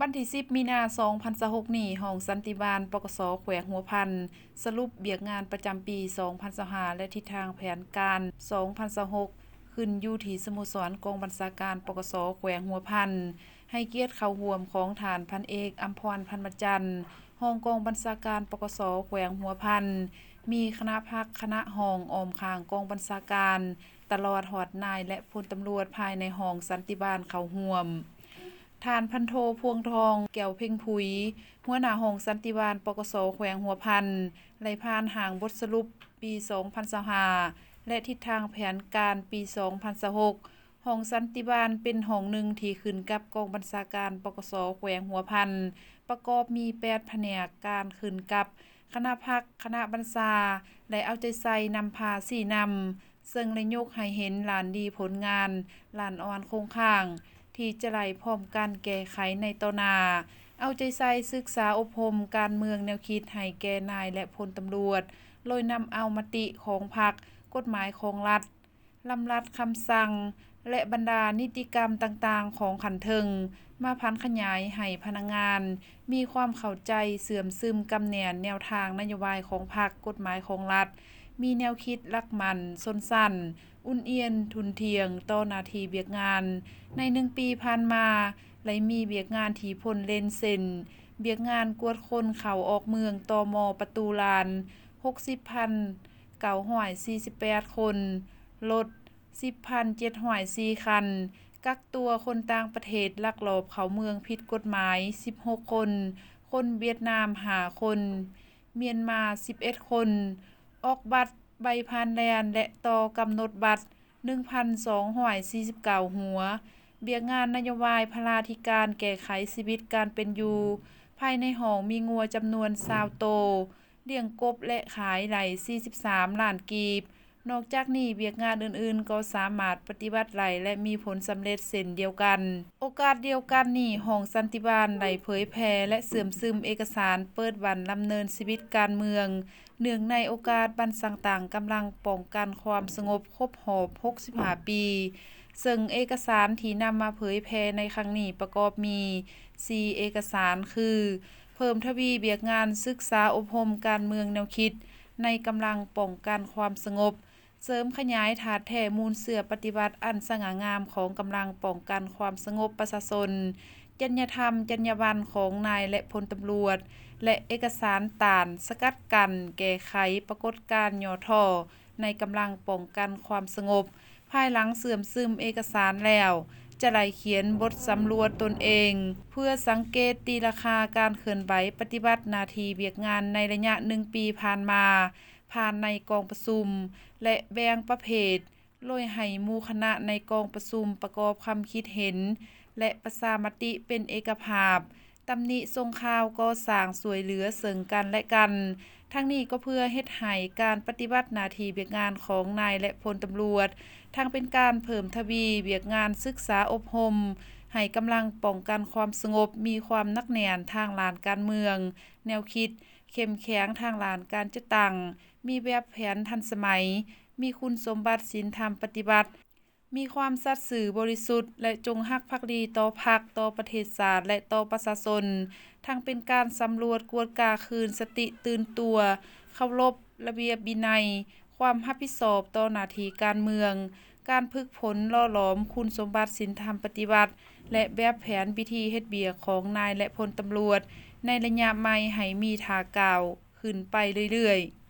ວັນທີສິບ ມີນາ ສອງພັນຊາວຫົກນີ້, ຫ້ອງສັນຕິບານ ປກສ ແຂວງຫົວພັນ ສະຫຼຸບວຽກງານປະຈຳປີ ສອງພັນຊາວຫ້າ ແລະ ທິດທາງແຜນການ ສອງພັນຊາວຫົກ ຂຶ້ນຢູ່ທີ່ສະໂມສອນກອງບັນຊາການ ປກສ ແຂວງຫົວພັນ. ໃຫ້ກຽດເຂົ້າຮ່ວມຂອງທ່ານ ພັນເອກ ອຳພອນ ພັນມະຈັນ ຮອງກອງບັນຊາການ ປກສ ແຂວງຫົວພັນ, ມີຄະນະພັກ, ຄະນະຫ້ອງອ້ອມຂ້າງກອງບັນຊາການ, ຕະຫຼອດຮອດນາຍ ແລະ ພົນຕຳຫຼວດພາຍໃນຫ້ອງສັນຕິບານເຂົ້າຮ່ວມ. ທ່ານ ພັນໂທ ພວງທອງ ແກ້ວເພັງຜຸຍ, ຫົວໜ້າຫ້ອງສັນຕິບານ ປກສ ແຂວງຫົວພັນ ໄດ້ຜ່ານຮ່າງບົດສະຫຼຸບປີ ສອງພັນຊາວຫ້າ ແລະ ທິດທາງແຜນການປີ ສອງພັນຊາວຫົກ. ຫ້ອງສັນຕິບານເປັນຫ້ອງໜຶ່ງທີ່ຂຶ້ນກັບກອງບັນຊາການ ປກສ ແຂວງຫົວພັນ, ປະກອບມີ ແປດ ພະແນກການ, ຂຶ້ນກັບຄະນະພັກ, ຄະນະບັນຊາ ໄດ້ເອົາໃຈໃສ່ນຳພາຊີ້ນຳ, ເຊິ່ງໄດ້ຍົກໃຫ້ເຫັນລ້ານດີຜົນງານ, ລ້ານອ່ອນຄົງຄ້າງ ທີ່ຈະໄດ້ພ້ອມກັນແກ້ໄຂໃນຕໍ່ໜ້າ, ເອົາໃຈໃສ່ສຶກສາອົບຮົມການເມືອງແນວຄິດໃຫ້ແກ່ນາຍ ແລະ ພົນຕຳຫຼວດ, ໂດຍນຳເອົາມະຕິຂອງພັກ, ກົດໝາຍຂອງລັດ, ລຳລັດຄຳສັ່ງ ແລະ ບັນດານິຕິກຳຕ່າງໆຂອງຂັ້ນເທິງ ມາຜັນຂະຫຍາຍໃຫ້ພະນັກງານມີຄວາມເຂົ້າໃຈເຊື່ອມຊຶມກຳແໜ້ນແນວທາງນະໂຍບາຍຂອງພັກ, ກົດໝາຍຂອງລັດ, ມີແນວຄິດຫຼັກໝັ້ນຊົນຊັ້ນ, ອຸ່ນອຽນທຸ່ນທ່ຽງຕໍ່ໜ້າທີ່ວຽກງານ. ໃນໜຶ່ງປີຜ່ານມາ, ໄດ້ມີວຽກງານທີ່ພົ້ນເລນ ເຊັ່ນ ວຽກງານກວດຄົນເຂົ້າອອກເມືອງ ຕມ ປະຕູລານ ຫົກສິບພັນເກົ້າຮ້ອຍສີ່ສິບແປດຄົນ, ລົດ ສິບພັນເຈັດຮ້ອຍສີ່ຄັນ, ກັກຕົວຄົນຕ່າງປະເທດລັກລອບເຂົ້າເມືອງຜິດກົດໝາຍ ສິບຫົກຄົນ, ຄົນຫວຽດນາມ ຫ້າຄົນ, ມຽນມາ ສິບເອັດຄົນ, ອອກບັດໃບຜ່ານແດນ ແລະ ຕໍ່ກຳນົດບັດ ໜຶ່ງພັນສອງຮ້ອຍສີ່ສິບເກົ້າຫົວ, ວຽກງານນະໂຍບາຍພະລາທິການແກ້ໄຂຊີວິດການເປັນຢູ່ ພາຍໃນຫ້ອງມີງົວຈຳນວນຊາວໂຕ, ລ້ຽງກົບ ແລະ ຂາຍໄດ້ສີ່ສິບສາມລ້ານກີບ. ນອກຈາກນີ້, ວຽກງານອື່ນໆກໍສາມາດປະຕິບັດໄດ້ ແລະ ມີຜົນສຳເລັດເຊັ່ນດຽວກັນ. ໂອກາດດຽວກັນນີ້, ຫ້ອງສັນຕິບານໄດ້ເຜີຍແຜ່ ແລະ ເຊື່ອມຊຶມເອກະສານເປີດວັນດຳເນີນຊີວິດການເມືອງ ເນື່ອງໃນໂອກາດວັນສ້າງຕັ້ງກຳລັງປ້ອງກັນຄວາມສະຫງົບຄົບຮອບຫົກສິບຫ້າປີ, ເຊິ່ງເອກະສານທີ່ນຳມາເຜີຍແຜ່ໃນຄັ້ງນີ້ປະກອບມີສີ່ເອກະສານ ຄື ເພີ່ມທະວີວຽກງານສຶກສາອົບຮົມການເມືອງແນວຄິດໃນກຳລັງປ້ອງກັນຄວາມສະຫງົບ, ເສີມຂະຫຍາຍທາດແທ້ມູນເຊື້ອປະຕິວັດອັນສະຫງ່າງາມຂອງກຳລັງປ້ອງກັນຄວາມສະຫງົບປະຊາຊົນ, ຈັນຍາທຳ, ຈັນຍາບັນຂອງນາຍ ແລະ ພົນຕຳຫຼວດ ແລະ ເອກະສານຕ້ານ, ສະກັດກັ້ນ, ແກ້ໄຂປາກົດການຫຍໍ້ທໍ້ໃນກຳລັງປ້ອງກັນຄວາມສະຫງົບ. ພາຍຫຼັງເຊື່ອມຊຶມເອກະສານແລ້ວ, ຈະໄດ້ຂຽນບົດສຳຫຼວດຕົນເອງ ເພື່ອສັງເກດຕີລາຄາການເຄື່ອນໄຫວປະຕິບັດໜ້າທີ່ວຽກງານໃນໄລຍະໜຶ່ງປີຜ່ານມາ, ຜ່ານໃນກອງປະຊຸມ ແລະ ແບ່ງປະເພດ ໂດຍໃຫ້ໝູ່ຄະນະໃນກອງປະຊຸມປະກອບຄຳຄິດເຫັນ ແລະ ປະຊາມະຕິເປັນເອກະພາບ, ຕຳໜິສົ່ງຂ່າວ, ກໍ່ສ້າງ, ຊ່ວຍເຫຼືອເຊິ່ງກັນ ແລະ ກັນ. ທັງນີ້ກໍເພື່ອເຮັດໃຫ້ການປະຕິບັດໜ້າທີ່ວຽກງານຂອງນາຍ ແລະ ພົນຕຳຫຼວດ ທັງເປັນການເພີ່ມທະວີວຽກງານສຶກສາອົບຮົມ ໃຫ້ກຳລັງປ້ອງກັນຄວາມສະຫງົບມີຄວາມໜັກແໜ້ນທາງດ້ານການເມືອງ, ແນວຄິດ, ເຂັ້ມແຂງທາງດ້ານການຈັດຕັ້ງ, ມີແບບແຜນທັນສະໄໝ, ມີຄຸນສົມບັດສິນທຳປະຕິວັດ, ມີຄວາມສັດຊື່ບໍລິສຸດ ແລະ ຈົງຮັກພັກດີຕໍ່ພັກ, ຕໍ່ປະເທດຊາດ ແລະ ຕໍ່ປະຊາຊົນ, ທັງເປັນການສຳຫຼວດກວດກາຄືນສະຕິຕື່ນຕົວ, ເຄົາລົບລະບຽບວິໄນ, ຄວາມຮັບຜິດຊອບຕໍ່ໜ້າທີ່ການເມືອງ, ການຝຶກຝົນຫຼໍ່ຫຼອມຄຸນສົມບັດສິນທຳປະຕິວັດ ແລະ ແບບແຜນວິທີເຮັດວຽກຂອງນາຍ ແລະ ພົນຕຳຫຼວດໃນໄລຍະໃໝ່ໃຫ້ມີທ່າກ້າວ ຂຶ້ນໄປເລື້ອຍໆ.